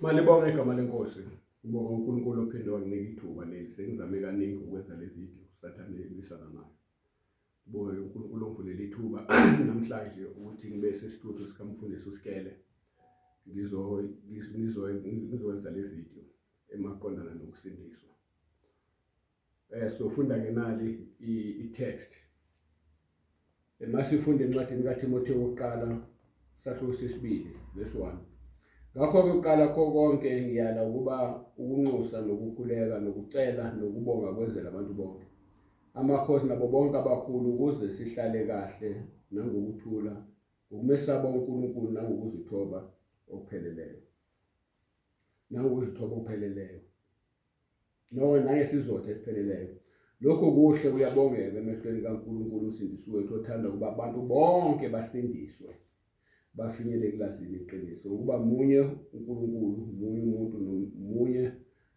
Malibonge igama lenkosi. Ngibonga uNkulunkulu ophinde wanginika ithuba leli. Sengizame kaningi ukwenza le video, Sathane elwisana nayo. Ngibonge uNkulunkulu ongivulele ithuba namhlanje ukuthi ngibe sesitudio sikamfundisi uSikele. Ngizokwenza le video emaqondana nokusindiswa. Sofunda ke nali i-text. Masifunda encwadini kaThimothewu wokuqala sahluko sesibili verse 1. Ngakho-ke kuqala kho konke ngiyala ukuba ukunxusa nokukhuleka nokucela nokubonga kwenzela abantu bonke, amakhosi nabo bonke abakhulu, ukuze sihlale kahle nangokuthula, ngokumesaba uNkulunkulu nangokuzithoba okupheleleyo. Nangokuzithoba okupheleleyo. No, nangesizotha esipheleleyo. Lokho kuhle kuyabongeka emehlweni kaNkulunkulu uMsindisi wethu othanda ukuba abantu bonke basindiswe bafinyele ekulazini iqiniso ukuba munye uNkulunkulu munye umuntu munye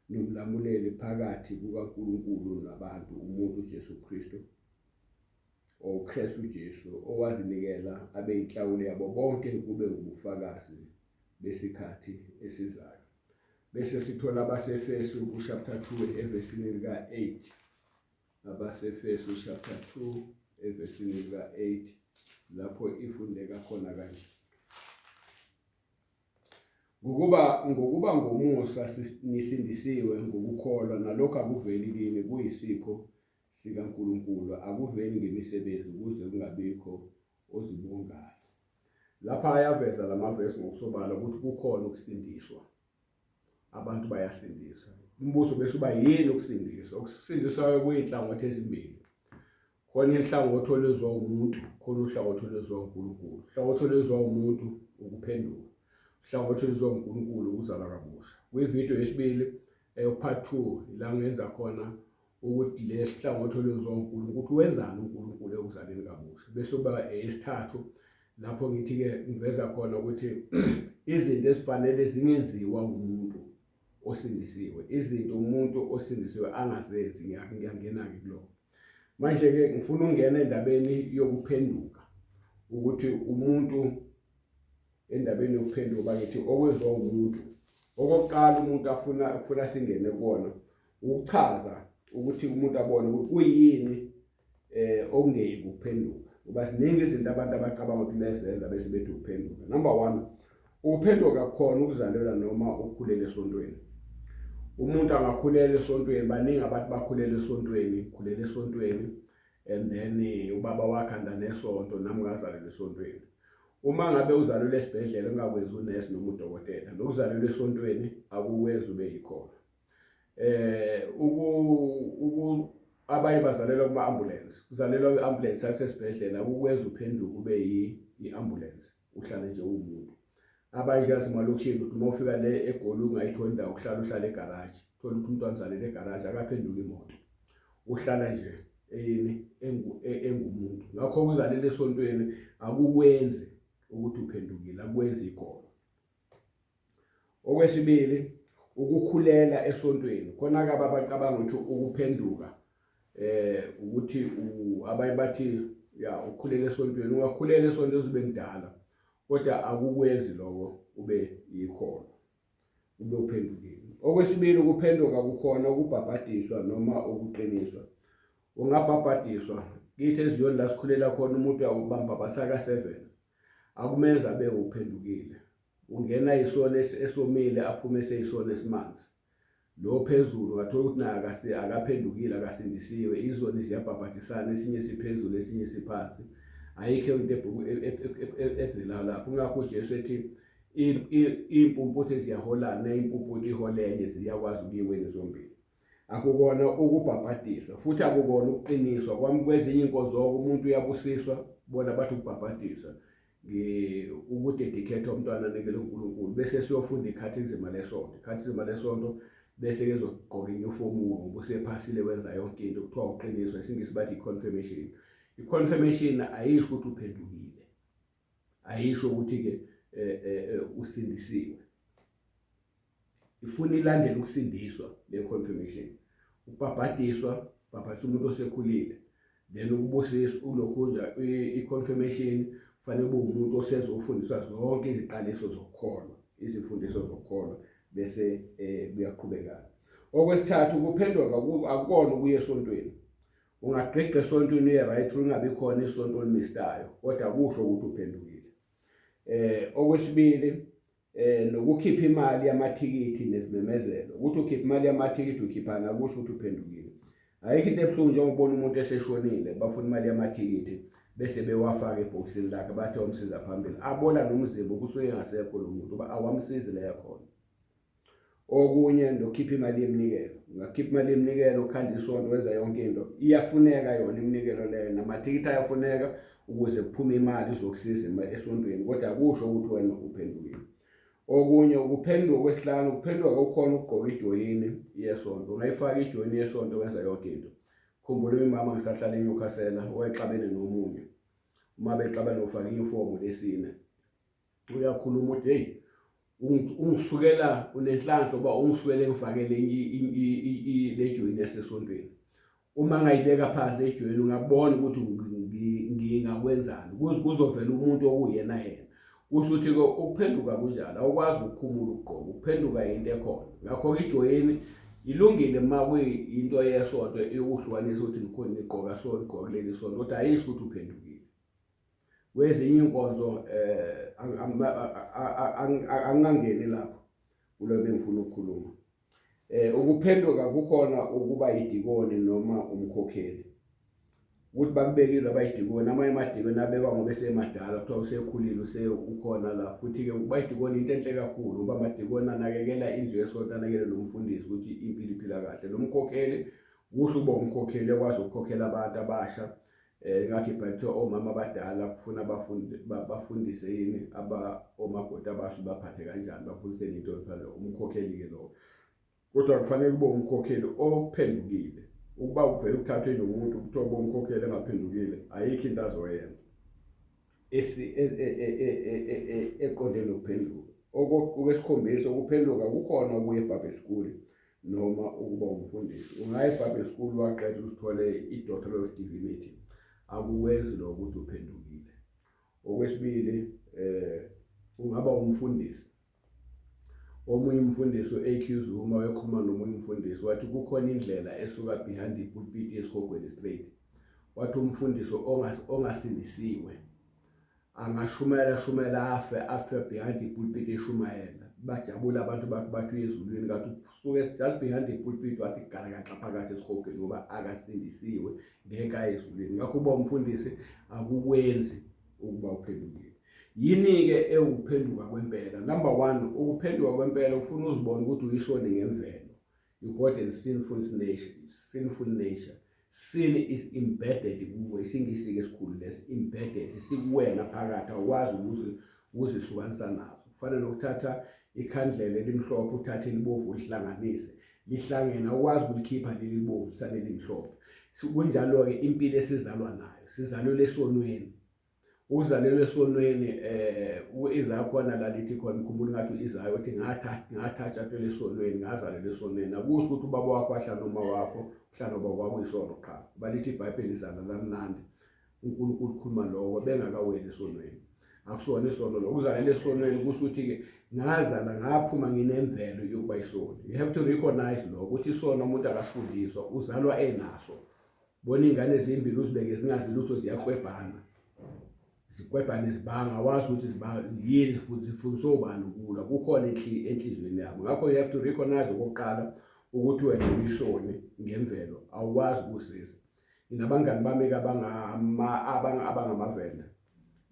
nomlamuleli phakathi kukaNkulunkulu nabantu umuntu uJesu Kristu oKristu Jesu owazinikela abe inhlawulo yabo bonke kube ngubufakazi besikhathi esizayo. Bese sithola abaseFesu kuchapter 2 evesini lika-8. AbaseFesu chapter 2 evesini lika-8 lapho ifundeka khona kanje. Ngokuba ngomusa nisindisiwe ngokukholwa, nalokho akuveli kini, kuyisipho sikaNkulunkulu, akuveli ngemisebenzi, ukuze kungabikho ozibongayo. Lapha ayaveza lamavesi ngokusobala ukuthi kukhona ukusindiswa. Abantu bayasindiswa. Umbuzo bese uba yini ukusindiswa? Ukusindiswa kuyinhlangothi ezimbili. Khona inhlangothi olwenziwa umuntu, khona uhlangothi olwenziwa uNkulunkulu. Uhlangothi olwenziwa umuntu ukuphenduka. Uhlangothi olwenziwa uNkulunkulu ukuzalwa kabusha. Kwividiyo yesibili part 2 la ngenza khona ukuthi lesi hlangothi olwenziwa uNkulunkulu ukuthi wenzani uNkulunkulu ekuzaleni kabusha. Bese kuba eyesithathu lapho ngithi-ke ngiveza khona ukuthi izinto ezifanele zingenziwa ngumuntu osindisiwe, izinto umuntu osindisiwe angazenzi. Ngiyangena-ke kuloko. Manje-ke ngifuna ukungena endabeni yokuphenduka, ukuthi umuntu endabeni yokuphenduka bakithi okwenziwa umuntu okokuqala umuntu afuna ukufuna singene kuwona ukuchaza ukuthi umuntu abone ukuthi kuyini okungeyi ukuphenduka, ngoba ziningi izinto abantu abacabanga ukuthi bezenza bese bethi ukuphenduka. Number 1, ukuphenduka khona ukuzalelwa noma ukukhulela esontweni. Umuntu angakhulela esontweni, baningi abantu bakhulela esontweni, khulela esontweni and then ubaba wakhanda nesonto, nami ngazalelwa esontweni. Uma ngabe uzalelwe esibhedlela ungakwenzi unesi noma udokotela, nokuzalelwa esontweni akukwenzi ube yikhona. Uku abanye bazalelwa kuma ambulance, kuzalelwa kwi-ambulance sasesibhedlela akukwenzi uphenduke ube yi-ambulance, uhlale nje uwumuntu. Abanye nje asemalokishini ukuthi uma ufika le eGoli ungayitholi indawo ukuhlala, uhlala egaraji, uthola ukuthi umuntu wazalelwa egaraji akaphenduki imoto, uhlala nje eyini engumuntu. Ngakho ukuzalela esontweni akukwenzi ukuthi uphendukile, akukwenzi ikhona. Okwesibili, ukukhulela esontweni. Khona-ke abacabanga ukuthi ukuphenduka ukuthi abanye bathi ya ukhulela esontweni, ungakhulela esontweni uzibe mdala, kodwa akukwenzi lokho ube yikhona, ube uphendukile. Okwesibili, ukuphenduka kukhona ukubhabhadiswa noma ukuqiniswa. Ungabhabhadiswa kithi eziyoni la sikhulela khona, umuntu uyabambhabhasa ka-7 akumenza abe uphendukile. Ungena isona esomile aphume seyisona esimanzi. Lo phezulu ngathola ukuthi naye akaphendukile, akasindisiwe. Izoni ziyabhabhadisana, esinye siphezulu esinye siphansi. Ayikho into evelayo lapho. Kungakho uJesu ethi iy'mpumputhe ziyaholana, impumputhe iholenye, ziyakwazi ukuyiweni zombili. Akukona ukubhabhadiswa futhi akukona ukuqiniswa kwami. Kwezinye iy'nkonzo umuntu uyabusiswa, bona bathi ukubhabhadiswa ukudedicate umntwana anikele uNkulunkulu, bese siyofunda ikhathizima lesonto. Ikhathizima lesonto bese kezogqoka inyufomu ngoba usephasile wenza yonke into, kuthiwa uqiniswa. IsiNgisi bathi i-confirmation. I-confirmation ayisho ukuthi uphendukile, ayisho ukuthi-ke usindisiwe. Ifuna ilandele ukusindiswa le confirmation. Ukubhabhadiswa, bhabhadisa umuntu osekhulile, then ukubusiswa ulokhunja i-confirmation kufanele ube umuntu osezofundiswa zonke iziqaliso zokukholwa, izifundiso zokukholwa. Bese kuyaqhubeka. Okwesithathu, ukuphenduka akukona ukuya esontweni. Ungagqigqa esontweni uye right through, ingabi khona isonto olimistayo, kodwa kusho ukuthi uphendukile. Okwesibili, nokukhipha imali yamathikithi nezimemezelo, ukuthi ukhipha imali yamathikithi ukhiphana kusho ukuthi uphendukile. Ayikho into ebuhlungu njengokubona umuntu eseshonile bafuna imali yamathikithi bese bewafaka ebhokisini lakhe, bathi awumsiza phambili, abola nomzimba kusuke engasekho lo muntu uba awamsizi leyo khona. Okunye nokukhipha imali yeminikelo, ungakhipha imali yeminikelo ukhanda isonto wenza yonke into, iyafuneka yona iminikelo leyo, namathikithi ayafuneka ukuze kuphume imali izokusiza esontweni, kodwa akusho ukuthi wena uphendukile. Okunye ukuphenduka kwesihlanu, ukuphenduka kukhona ukugqoka ijoyini yesonto, ungayifaka ijoyini yesonto wenza yonke into. Khumbula umama ngisahlala eNewcastle wayexabene nomunye, uma bexabene ufaka iyunifomu lesine, uyakhuluma uthi hey ungisukela unenhlanhla uba ungisukele ngifakele le joyini yasesontweni. Uma ngayibeka phansi le joyini ungabona ukuthi ngingakwenzani, kuzovela umuntu okuyena yena. Kusho ukuthi ke ukuphenduka kunjalo, awukwazi ukukhumula ukugqoka, ukuphenduka into ekhona. Ngakho-ke ijoyini ilungile uma kuyinto yesonto yokuhlukanisa ukuthi nikhona nigqoka so nigqoka kuleli sonto, kodwa ayisho ukuthi uphendukile. Kwezinye iy'nkonzo angingangeni lapho kulo bengifuna ukukhuluma. Ukuphenduka kukhona ukuba yidikoni noma umkhokheli, ukuthi bakubekile abayidikoni. Amanye amadikoni abekwa ngoba esemadala, kuthiwa usekhulile ukhona la. Futhi-ke ukuba idikoni into enhle kakhulu, ngoba amadikoni anakekela indlu yesonto, anakekele nomfundisi ukuthi impilo iphila kahle. Lo mkhokheli kusho ukuba umkhokheli ekwazi ukukhokhela abantu abasha. Ngakho ibhayibheli kuthiwa omama abadala kufuna bafundise yini omakoti abasha baphathe kanjani, bafundise into efana umkhokheli-ke lowo. Kodwa kufanele kube umkhokheli ophendukile. Ukuba uvele uthathwe nje umuntu kuthiwa ube umkhokheli engaphendukile, ayikho into azoyenza eqonde nokuphenduka. Okwesikhombisa, ukuphenduka kukhona ukuya eBible school noma ukuba umfundisi. Ungaya eBible school waqeda usithole i-Doctor of Divinity, akuwenzi lokho ukuthi uphendukile. Okwesibili, ungaba umfundisi. Omunye umfundisi u-AQ Zuma wayekhuluma nomunye umfundisi, wathi kukhona indlela esuka behind ipulpit esihogweni straight. Wathi umfundisi ongasindisiwe angashumayela shumayela afe behind ipulpit eshumayela, bajabula abantu bakhe bathi uyezulwini, kanti usuke just behind ipulpit wathi galakaxa phakathi esihogweni ngoba akasindisiwe, ngeke aye ezulwini. Ngakho uba umfundisi akukwenzi ukuba uphendukile. Yini-ke ewukuphenduka kwempela? Number 1, ukuphenduka kwempela ufuna uzibone ukuthi uyisoni ngemvelo. You got a sinful nature, sinful nature. Sin is embedded kuwe, isingisi-ke esikhulu lesi, embedded, sikuwena phakathi, awukwazi ukuzihlukanisa naso. Kufana nokuthatha ikhandlela elimhlophe uthathe elibovu ulihlanganise, lihlangene, awukwazi ukulikhipha leli libovu lisale limhlophe. Kunjalo-ke impilo esizalwa nayo, sizalelwe esonweni. Uzalelwe esonweni, uIsaya khona la lithi khona, ngikhumbula ngathi uIsaya uthi ngathathathelwa esonweni, ngazalelwa esonweni. Akusho ukuthi ubaba wakho wahlala noma wakho, uhlala nobaba wakho isono, qha. Balithi iBhayibheli izala lamnandi. uNkulunkulu ukhuluma lokho bengakaweli esonweni. Akusona isono lokho. Uzalelwe esonweni kusho ukuthi-ke ngazala ngaphuma nginemvelo yokuba isoni. You have to recognize lokho ukuthi isono umuntu akafundiswa, uzalwa enaso. Bona iy'ngane ezimbili uzibeke zingazi lutho, ziyaklwebhana, zikwebhane zibanga, awazi ukuthi yini futhi zifundiswe ubani ukulwa, kukhona enhliziyweni yabo. Ngakho you have to recognize okokuqala ukuthi wena uyisoni ngemvelo, awukwazi ukusiza. Nginabangani bami-ke abangamavenda,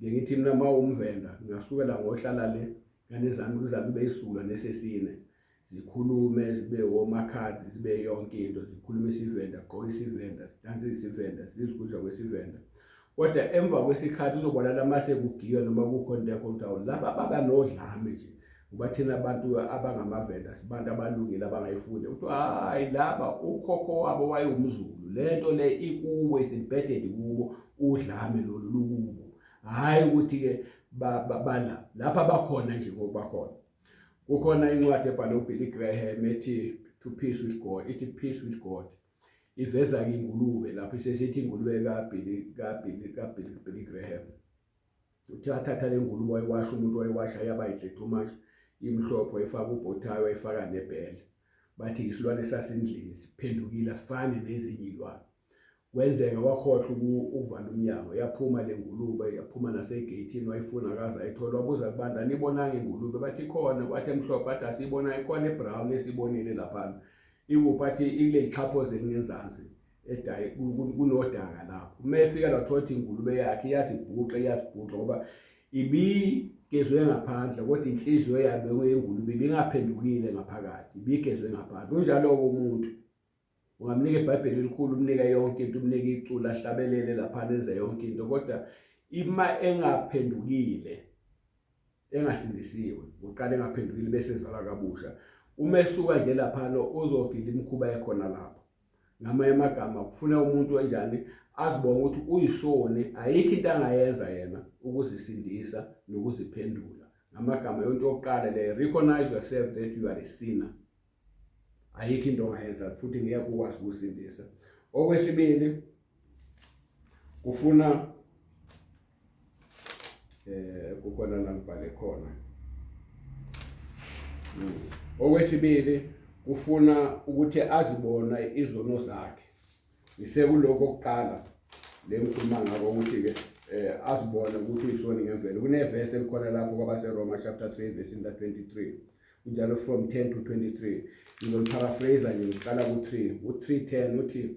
ngithi mina uma uwumvenda ngingasukela ngohlala le ngane zami kuze kube isizukulwane esesine, zikhulume zibe womakhadzi, zibe yonke into, zikhulume isivenda, gqoke isivenda, zidanse isivenda, zidle ukudla kwesivenda. Kodwa emva kwesikhathi uzobona lama sekugiywa noma kukhona into yakho ukuthi laba baba nodlame nje, ngoba thina abantu abangamavenda sibantu abalungile abangayifundi. Kuthiwa hayi laba ukhokho wabo wayewumZulu, lento le ikubo, is embedded kubo, udlame lolu lukubo. Hhayi ukuthi-ke bala lapha bakhona nje ngokubakhona. Kukhona incwadi ebhalwe uBilly Graham ethi To Peace with God, ithi Peace with God. Iveza-ke ingulube lapho isesithi ingulube kaBilly Graham. Uthi athatha le ngulube wayiwasha, umuntu wayiwasha yaba yinhle too much. Imhlophe wayifaka ubhothayi wayifaka nebhele. Bathi isilwane sasendlini siphendukile asifani nezinye izilwane. Kwenzeka wakhohlwa ukuvala umnyango, yaphuma le ngulube, yaphuma nasegeyithini, wayifuna akaze ayithola. Wabuza kubantu, anibonanga ingulube? Bathi ikhona. Wathi emhlophe, bathi asiyibonanga, ikhona ebrown esiyibonile laphana. Ikuphi? Athi ikuleli xhaphozi elingenzansi edayi kunodaka lapho. Uma efika la wathola ukuthi ingulube yakhe iyazibhuqa, iyazibhuqa ngoba ibigezwe ngaphandle kodwa inhliziyo yayo yengulube ibingaphendukile ngaphakathi, ibigezwe ngaphandle. Unjalo-ke umuntu. Ungamnika iBhayibheli elikhulu, umnike yonke into, umnike iculo, ahlabelele lapha enze yonke into, kodwa ima engaphendukile, engasindisiwe, uqala engaphendukile bese ezalwa kabusha. Uma esuka nje laphana uzogila imikhuba ekhona lapho. Ngamanye amagama kufuna umuntu onjani azibonge ukuthi uyisoni, ayikho into angayenza yena ukuzisindisa nokuziphendula. Ngamagama yonto yokuqala le, recognize yourself that you are a sinner. Ayikho into ongayenza futhi ngeke ukwazi ukusindisa. Okwesibili kufuna kukhona la ngibhale khona. Okwesibili kufuna ukuthi azibona izono zakhe. Ngisekuloko okuqala le ngikhuluma ngako ukuthi ke azibone ukuthi uyisoni ngemvelo. Kunevesi elikhona lapho kwabaseRoma chapter 3 verse 23. Kunjalo from 10 to 23. Ngizoliparaphrase nje ngiqala ku-3. U-3:10 uthi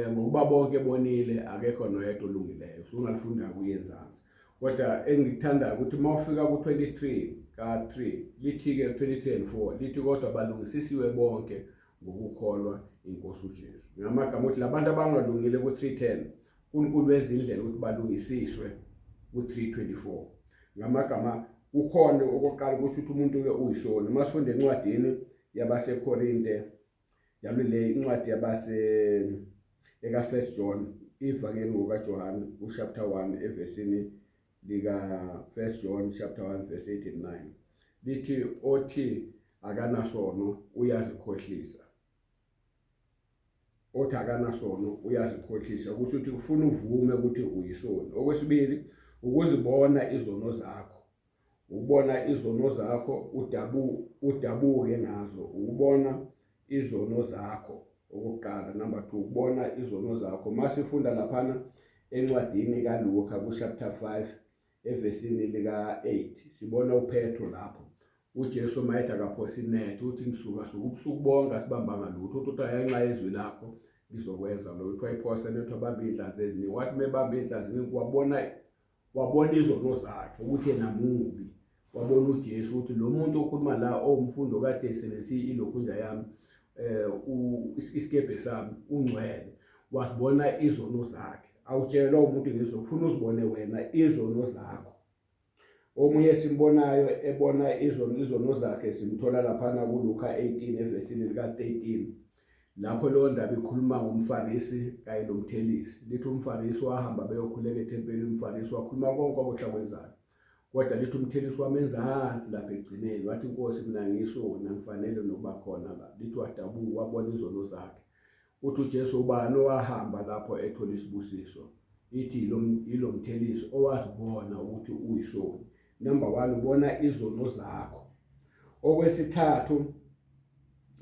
ngokuba bonke bonile akekho noyedwa olungileyo. Usungalifunda kuyenzansi. Kodwa engikuthandayo ukuthi uma ufika ku-23 ka-3 lithi-ke 23 and 4 lithi kodwa balungisisiwe bonke ngokukholwa inkosi uJesu. Ngamagama ukuthi labantu abangalungile ku-310 uNkulunkulu wenza indlela ukuthi balungisiswe ku-324. Ngamagama kukhona okokuqala kusho ukuthi umuntu ke uyisoni. Uma sifunda encwadini yabaseKorinte, njalo le incwadi yabase eka First John, ivangeli ngokaJohane uchapter 1 evesini lika First John chapter 1 verse 8 and 9 lithi othi akanasono uyazikhohlisa. Othi akanasono uyazikhohlisa, kusho ukuthi ufuna uvume ukuthi uyisoni. Okwesibili ukuzibona izono zakho, ukubona izono zakho udabuke ngazo, ukubona izono zakho okokuqala. Number 2 ukubona izono zakho. Masifunda laphana encwadini kaLuka ku chapter 5 evesini lika 8 sibona uPetro lapho uJesu mayethi akaphosa inethe, uthi ngisuka suka ubusuku bonke asibambanga lutho, uthi uthi ngenxa yezwi lakho ngizokwenza lokho. Uthi wayiphosa inethe wabamba iy'nhlanzi eziningi, wathi mebamba iy'nhlanzi eziningi wabona izono zakhe ukuthi yena mubi. Wabona uJesu ukuthi lo muntu okhuluma la owumfundi okade esebenzisa ilokhunja yami isikebhe sami ungcwele. Wasibona izono zakhe. Awutshelwa umuntu ngezono, ufuna uzibone wena izono zakho. Omunye simbonayo ebona izono zakhe simthola laphana kuLuka 18 evesini lika 13. Lapho leyo ndaba ikhuluma ngomFarisi kanye nomthelisi. Lithi umFarisi wahamba beyokhuleka ethempelini, umFarisi wakhuluma konke okuhle akwenzayo. Kodwa lithi umthelisi wamenzansi lapha ekugcineni, wathi Nkosi mina ngisona ngifanele nokuba khona la. Lithi wadabuka wabona izono zakhe. Uthi uJesu ubani owahamba lapho ethola isibusiso? Ithi yilo mthelisi owazibona ukuthi uyisoni. Number 1 ubona izono zakho. Okwesithathu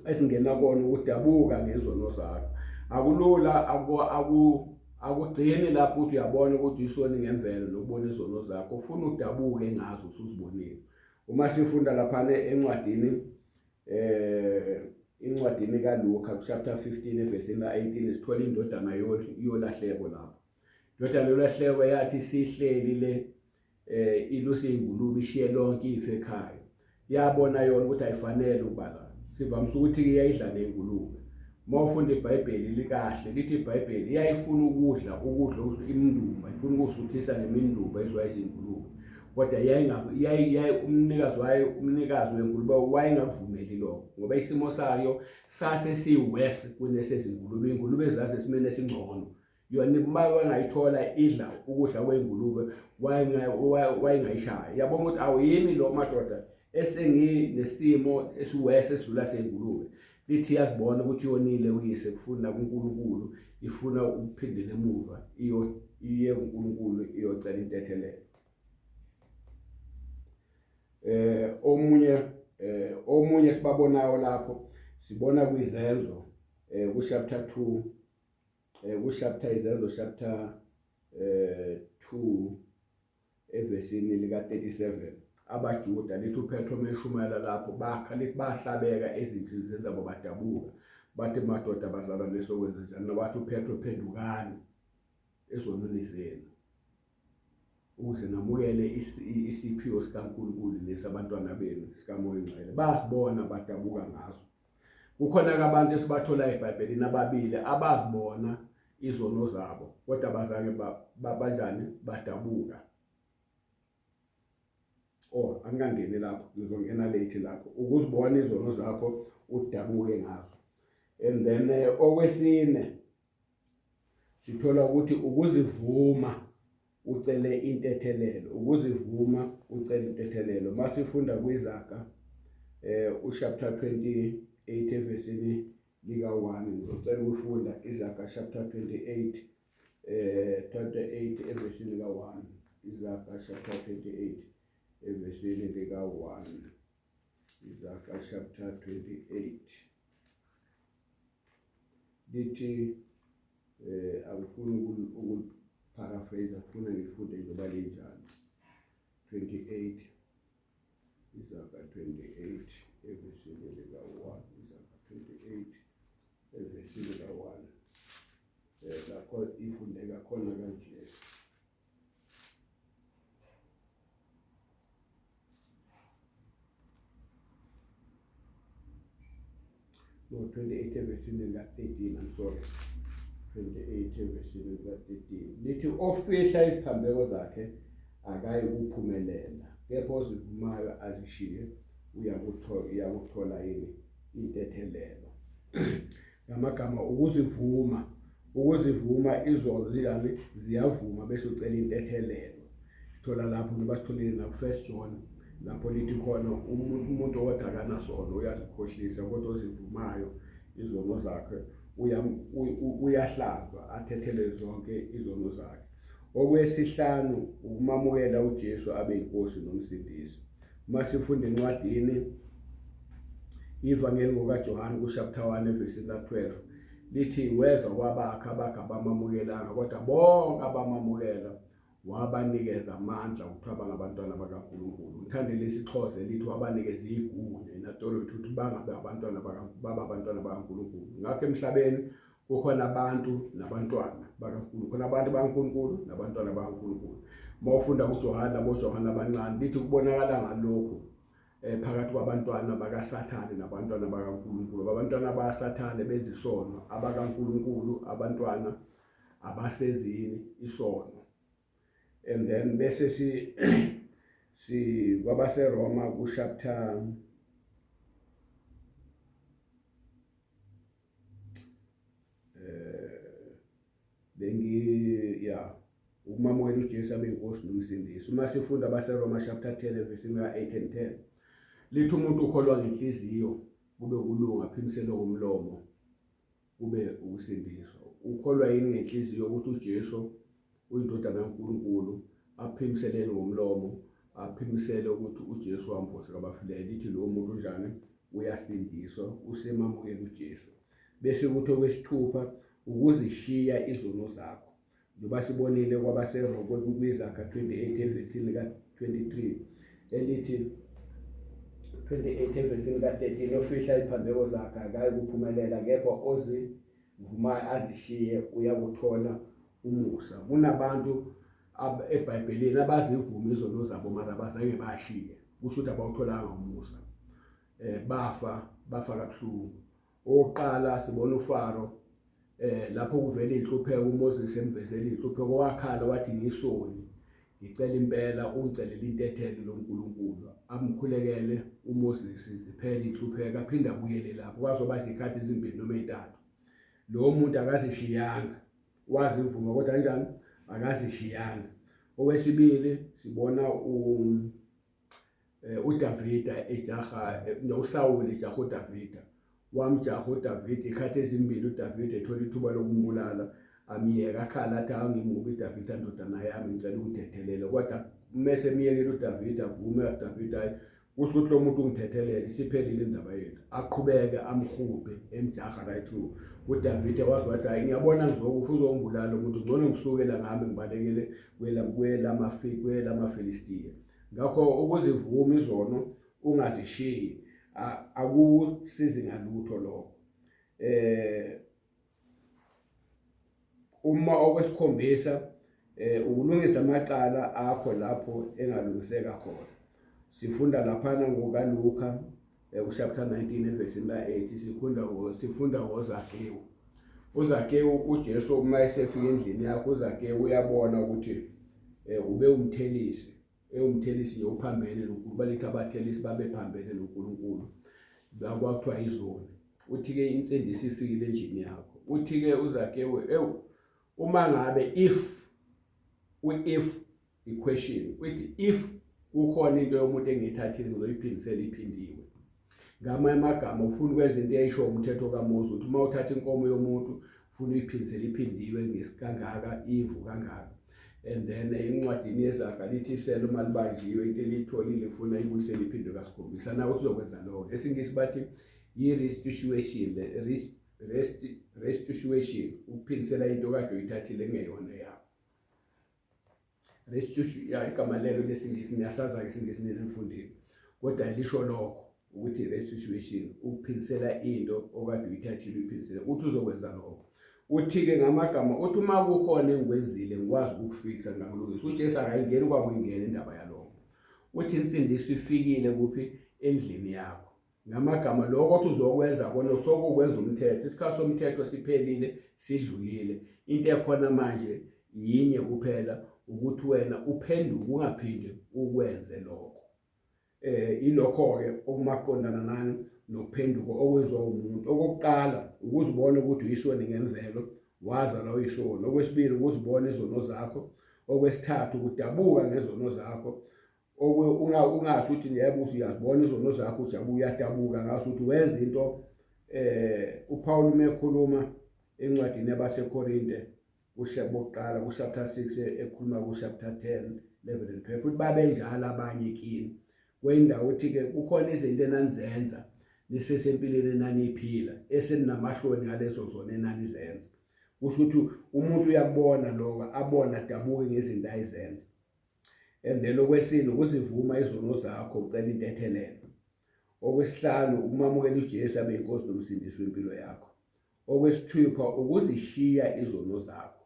esingena kona ukudabuka ngezono zakho. Akulula akugcini lapho ukuthi uyabona ukuthi uyisoni ngemvelo nokubona izono zakho, ufuna udabuke ngazo usuzibonile. Uma sifunda laphana encwadini incwadini kaLuka chapter 15 evesini la-18 sithola indodana yolahleko lapho. Indodana yolahleko yathi sihleli le iluse ingulube ishiye lonke ife ekhaya. Yabona yona ukuthi ayifanele ukuba la. Sivamise ukuthi iyayidla nengulube. Uma ufunda iBhayibheli likahle lithi iBhayibheli iyayifuna ukudla ukudla imindumba, ifuna ukusuthisa ngemindumba edliwa izingulube. Kodwa umnikazi wayo, umnikazi wengulube wayengakuvumeli lokho ngoba isimo sayo sase si-worse kunesezingulube. Ingulube zase simene esingcono. Yona uma wangayithola idla ukudla kwengulube wayengayishaya. Yabona ukuthi awuyimi lo madoda esenginesimo esiwese esidlula sengulube. Lithi iyazibona ukuthi yonile uyise, kufuna kuNkulunkulu, ifuna ukuphindela emuva iye kuNkulunkulu iyocela intethelelo. Omunye omunye sibabonayo lapho sibona kwizenzo ku chapter 2, ku chapter izenzo chapter 2 evesini lika 37. AbaJuda, lithi uPetro meshumayela lapho, bakha lithi bahlabeka ezinhliziyweni zabo, badabuka, bathi, "Madoda, bazalwane, sokwenza njani?" Wathi uPetro, "Phendukani ezonweni zenu ukuze namukele isiphiwo sikaNkulunkulu nesabantwana benu sikaMoya oNgcwele." Basibona, badabuka ngazo. Kukhona-ke abantu esibathola eBhayibhelini ababili abazibona izono zabo kodwa bazange banjani badabuka. Oh, angikangeni lapho, ngizongena late lapho. Ukuzibona izono zakho udabuke ngazo. And then okwesine sithola ukuthi ukuzivuma ucele intethelelo, ukuzivuma ucele intethelelo. Masifunda kwiZaga uchapter 28 evesini lika 1, ngizocela ukufunda iZaga chapter 28, 28 evesini lika 1. IZaga chapter 28 evesini lika 1. IZaga chapter 28 lithi, akufuni ukuparaphrase, akufuna ngifunde njengoba linjalo. 28, iZaga 28 evesini lika 1, iZaga 28 evesini lika 1, lapho ifundeka khona kanje. No, 28 evesini lika 13, I'm sorry, 28 evesini lika 13 lithi, "Ofihla iziphambeko zakhe akayi kuphumelela, kepha ozivumayo azishiye uyakuthola, uyakuthola yini? Intethelelo." Ngamagama, ukuzivuma izono zinjani? Ziyavuma bese ucela intethelelo. Sithola lapho noma sitholile na First John lapho lithi khona umuntu odwa akanasono uyazikhohlisa, kodwa ozivumayo izono zakhe uyahlanzwa, athethelele zonke izono zakhe. Okwesihlanu, ukumamukela uJesu abe inkosi nomsindisi. Masifunda encwadini iVangeli ngokaJohane ku-chapter 1 evesini la-12, lithi, "Weza kwabakhe, abakhe abamamukelanga, kodwa bonke abamamukela wabanikeza amandla ukuthi bangabantwana bakaNkulunkulu." Ngithande lesiXhosa elithi wabanikeza igunya, in authority, ukuthi bangabe abantwana baba abantwana bakaNkulunkulu. Ngakho emhlabeni kukhona abantu nabantwana bakaNkulunkulu, khona abantu bakaNkulunkulu nabantwana bakaNkulunkulu. Uma ufunda kuJohane, aboJohane abancane, lithi kubonakala ngalokhu phakathi kwabantwana bakaSathane nabantwana bakaNkulunkulu. Abantwana bakaSathane benza isono, abakaNkulunkulu abantwana abasenzini isono. And then bese si kwabaseRoma ku chapter bengi ya ukumamukela uJesu abe inkosi nomsindisi. Uma sifunda abaseRoma chapter 10 verse ka-8 and 10, lithi umuntu ukholwa ngenhliziyo kube kulunga, aphimisele ngomlomo kube ukusindiswa. Ukholwa yini ngenhliziyo ukuthi uJesu uyindodana kaNkulunkulu, aphimiseleni ngomlomo, aphimisele ukuthi uJesu wamvusa kwabafileyo? Lithi lo muntu unjani? Uyasindiswa, usemamukela uJesu. Bese kuthi okwesithupha, ukuzishiya izono zakho, njengoba sibonile kwabaseRoma kwiZaga 28 evesini ka-23, elithi 28 evesini ka-13, "Ofihla iphambeko zakhe akayi kuphumelela, kepha ozivumayo azishiye uyakuthola umusa." Kunabantu eBhayibhelini abazivuma izono zabo mara abazange bashiye, kusho ukuthi abawutholanga umusa, bafa kabuhlungu. Okokuqala sibona uFaro, lapho kuvela inhlupheko, uMoses emvezela inhlupheko, wakhala wathi, "Ngisoni, ngicela impela ungicelele intethelo loNkulunkulu." Amkhulekele uMoses, ziphele inhlupheko, aphinde abuyele lapho, kwazoba izikhathi ezimbili noma ezintathu. Lo muntu akazishiyanga, wazivuma kodwa kanjani? Akazishiyanga. Okwesibili sibona uDavida ejaha, noSawuli ejaha uDavida. Wamjaha uDavida ikhathi ezimbili, uDavida ethola ithuba lokumbulala, amiyeka, akhala athi, "Angimubi Davida ndodana yami, ngicela ungithethelele." Kodwa mese emiyekela uDavida, avume uDavida, hayi. Kusho ukuthi lo muntu ungithethelele, isiphelile indaba yethu. Aqhubeke amhubhe emjaha right through. UDavide wazi wathi hayi ngiyabona ngizokufa uzongibulala umuntu ngcono ngisuke la ngami ngibalekele kwelamaFilistiya. Ngakho ukuzivuma izono ungazishiyi akusizi ngalutho lokho. Uma okwesikhombisa ukulungisa amacala akho lapho engalungiseka khona. Sifunda laphana ngokaLuka kuchapter 19 evesini la-8 sifunda ngoZakewu. UZakewu uJesu uma esefika endlini yakhe uZakewu uyabona ukuthi ube umthelisi, ewumthelisi nje uphambene noNkulunkulu. Balithi abathelisi babephambene noNkulunkulu, bakwathiwa izoni. Uthi-ke insindiso ifikile endlini yakho. Uthi-ke uZakewu, ewu uma ngabe if u-if i-question uthi if kukhona into yomuntu engiyithathile ngizoyiphindisela iphindiwe. Ngamanye amagama ufuna ukwenza into eyayisho umthetho kaMose ukuthi uma uthatha inkomo yomuntu ufuna uyiphindisele iphindiwe ngesikangaka imvu kangaka. And then encwadini yezaga lithi isela uma libanjiwe into eliyitholile ufuna ibuyisele iphindwe kasikhombisa. Nawe uzokwenza lokho. Esingisi bathi i-restitution, restitution, ukuphindisela into kade uyithathile engeyona yakho. Restitution, ya igama lelo lesingisi niyasaza-ke isingisi nina emfundeni, kodwa lisho lokho ukuthi restitution, ukuphindisela into okade uyithathile uyiphindisele. Uthi uzokwenza lokho. Uthi-ke ngamagama uthi uma kukhona engikwenzile ngikwazi ukukufikisa ngakulungisa. UJesu akayingeni kwabo ingena indaba yalokho. Uthi insindiso ifikile kuphi? Endlini yakho. Ngamagama lokho othi uzokwenza kona sokukwenza umthetho. Isikhathi somthetho siphelile, sidlulile. Into ekhona manje yinye kuphela, ukuthi wena uphenduke ungaphinde ukwenze lokho. Ilokho-ke okumaqondana nani nokuphenduka okwenziwa umuntu. Okokuqala ukuzibona ukuthi uyisoni ngemvelo, wazalwa uyisoni. Okwesibili ukuzibona izono zakho. Okwesithathu ukudabuka ngezono zakho. Ungasho ukuthi yebo uyazibona izono zakho ujabula uyadabuka ngaso ukuthi wenza into. uPaul uma ekhuluma encwadini yabaseKorinte bokuqala ku-chapter 6 ekhuluma ku-chapter 10, 11 and 12 futhi babenjalo abanye kini. Kwendawo uthi-ke kukhona izinto enanizenza nisesempilweni enaniyiphila eseninamahloni ngalezo zona enanizenza. Kusho ukuthi umuntu uyakubona lokho, abone adabuke ngezinto ayizenza. And then okwesine ukuzivuma izono zakho ucela intethelelo. Okwesihlanu ukumamukela uJesu abe inkosi nomsindisi wempilo yakho. Okwesithupha ukuzishiya izono zakho.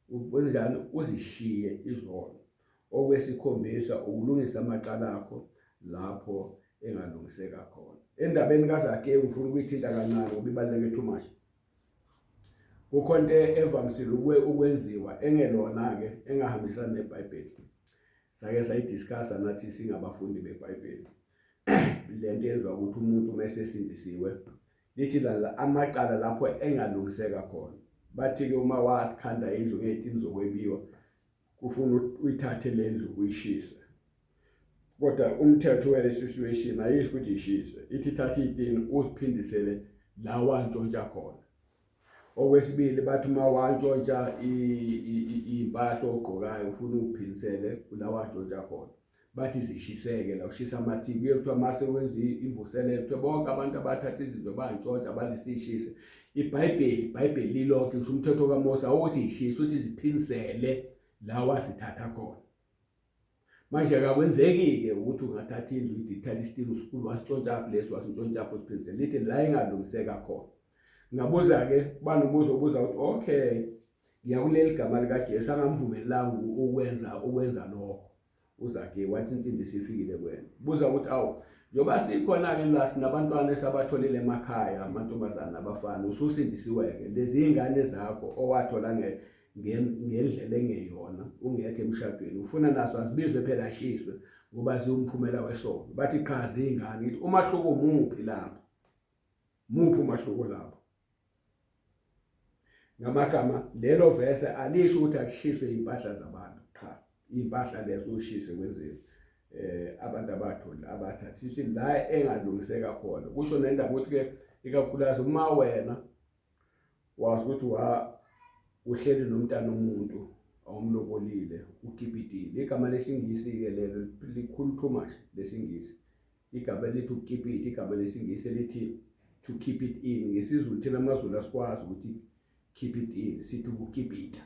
Wenzani? Uzishiye izono. Okwesikhombisa ukulungisa amacala akho lapho engalungiseka khona. Endabeni kaZakewu ngifuna ukuyithinta kancane ngoba ibaluleke too much. Kukhona into evamisile ukwenziwa engelona-ke engahambisani neBhayibheli. Sake sayidiscussa nathi singabafundi beBhayibheli. Le nto yenziwa ukuthi umuntu uma esesindisiwe lithi la amacala lapho engalungiseka khona. Bathi-ke uma wakhanda indlu ngey'tini zokwebiwa kufuna uyithathe le ndlu uyishise. Kodwa umthetho wale situation ayisho ukuthi ishise, ithi thatha iy'tini uziphindisele la wantshontsha khona. Okwesibili bathi uma wantshontsha iy'mpahla ogqokayo ufuna uphindisele kula wantshontsha khona. Bathi zishiseke la ushisa amathiki. Kuye kuthiwa mase wenza imvuselelo kuthiwa bonke abantu abathatha izinto bantshontsha bathi siyishise. IBhayibheli lilonke ngisho umthetho kaMose awuthi ishise, uthi ziphindisele la wasithatha khona. Manje akakwenzeki-ke ukuthi ungathatha indlu ithatha isitini usikhulu wasitshontsha aphi leso wasintshontsha apho usiphindisele, lithi la engalungiseka khona. Ngabuza-ke ubani ubuza ubuza ukuthi okay ngiyakuleli gama likaJesu angamvumelanga ukwenza lokho. UZakewu wathi insindiso ifikile kuwena. Buza ukuthi awu njengoba sikhona-ke la sinabantwana esabatholile emakhaya amantombazane nabafana, ususindisiwe-ke lezi iy'ngane zakho owathola ngendlela engeyona ungekho emshadweni ufuna nazo azibizwe phela ashiswe ngoba ziwumphumela wesono. Bathi cha ziyingane. Ngithi umahluko muphi lapho? Muphi umahluko lapho? Ngamagama lelo verse alisho ukuthi akushiswe impahla zabantu, cha, impahla lezo ushise kwenzeni abantu abatholi abathathisi la engalungiseka khona. Kusho nendaba ukuthi ke ikakhulukazi uma wena wazi ukuthi uhleli nomntana omuntu awumlobolile ukipitile. Igama lesingisi ke lelo likhulu too much lesingisi. Igama elithi ukukipita, igama lesiNgisi elithi to keep it in. NgesiZulu thina amaZulu asikwazi ukuthi keep it in, sithi ukukipita.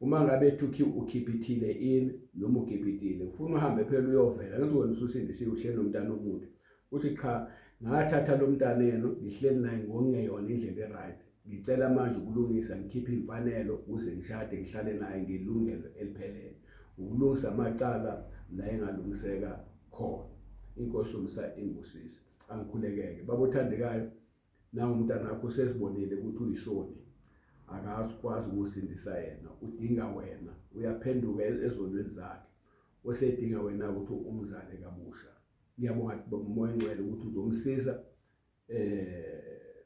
Uma ngabe ethi ukhipithile in noma ukipitile, ufuna uhambe phela uyovela, ngithi wena ususindisiwe uhleli nomntana omuntu. Uthi cha, ngathatha lo mntana enu ngihleli naye ngokungeyona indlela e-right. Ngicela manje ukulungisa ngikhiphe imfanelo ukuze ngishade ngihlale naye ngelungelo eliphelele. Ukulungisa amacala la engalungiseka khona. Inkosi yomsa ingibusise. Angikhulekeke. Baba othandekayo, nangu umntana wakho usezibonile ukuthi uyisoni. Akazikwazi ukusindisa yena, udinga wena. Uyaphenduka ezonweni zakhe. Osedinga wena ukuthi umzale kabusha. Ngiyabonga Moya Ongcwele ukuthi uzomsiza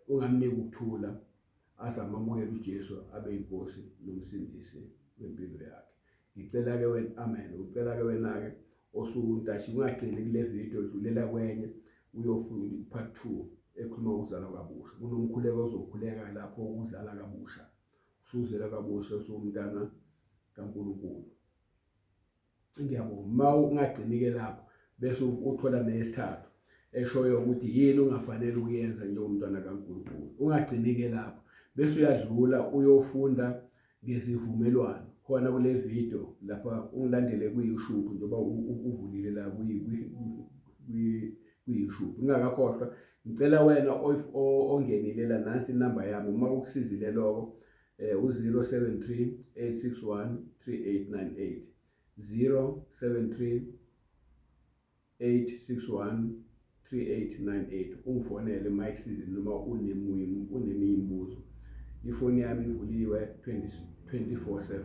ungamnika ukuthula azamamukela uJesu abe inkosi nomsindisi wempilo yakhe. Ngicela ke wena, amen. Ucela ke wena ke osukuntashi ungagcini kule video, dlulela kwenye uyofunda part 2 ekhuluma ngokuzalwa kabusha. Kunomkhuleko ozokhuleka lapho ukuzala kabusha. Usuzela kabusha usuwumntana kaNkulunkulu. Ngiyabonga. Uma ungagcini-ke lapho bese uthola neyesithathu eshoyo ukuthi yini ungafanele ukuyenza njengomntwana kaNkulunkulu. Ungagcini-ke lapho bese uyadlula uyofunda ngezivumelwano khona kule video lapha ungilandele kwi-YouTube njengoba uvulile la kwi-YouTube. Ngingakakhohlwa ngicela wena ongenile la, nansi inamba yami uma kukusizile lokho, u-073 861 3898, 073 861 3898. Ungifonele uma ikusizile noma uneminye imibuzo. Ifoni yami ivuliwe 24/7.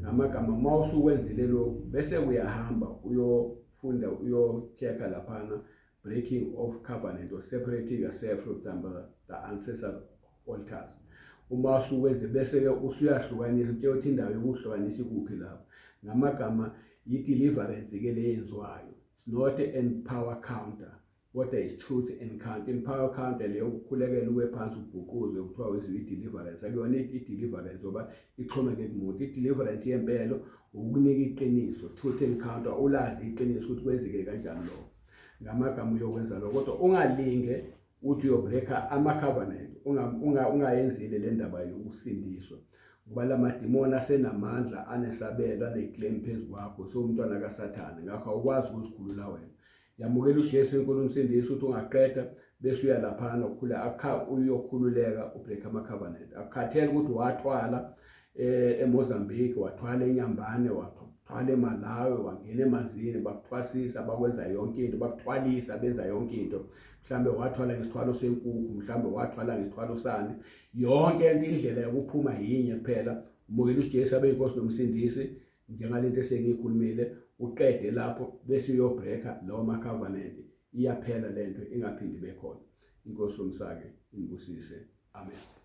Ngamagama, uma usukwenzile lokhu bese uyahamba uyofunda, uyo-check-a laphana breaking of covenant or separating yourself from the ancestral altars. Uma usukwenze bese-ke usuyahlukanisa, utshela ukuthi indawo yokuhlukanisa ikuphi lapho. Ngamagama, i-deliverance-ke le yenziwayo. It's not an power counter, kodwa is truth encounter. In power counter leyo ukukhulekela uwe phansi ubhuquze kuthiwa wenziwa i-deliverance. Akuyona i-deliverance ngoba ixhomeke kumuntu. I-deliverance yempelo ukunika iqiniso, truth encounter, ulazi iqiniso ukuthi kwenzeke kanjani lokho. Ngamagama uyokwenza lokho, kodwa ungalinge uthi uyobreaka ama-covenant ungayenzile le ndaba yokusindiswa, ngoba la madimoni asenamandla, anesabelo, ane-claim phezu kwakho, sewumntwana kaSathane, ngakho awukwazi ukuzikhulula wena. Yamukela uJesu inkosi umsindisi, uthi ungaqeda bese uya laphana ukhula uyokhululeka, ubreak ama-covenant. Akukhathele ukuthi wathwala eMozambique, wathwala eNyambane, wathwala eMalawi, wangena emanzini, bakuthwasisa, bakwenza yonke into, bakuthwalisa, benza yonke into. Mhlambe wathwala ngesithwalo senkukhu, mhlambe wathwala ngesithwalo sani. Yonke into, indlela yokuphuma yinye kuphela, umukela uJesu abe inkosi nomsindisi njengalento esengiyikhulumile, uqede lapho bese uyobreaka lawo ma-covenant. Iyaphela lento, ingaphindi ibe khona. Inkosi yomsake inibusise. Amen.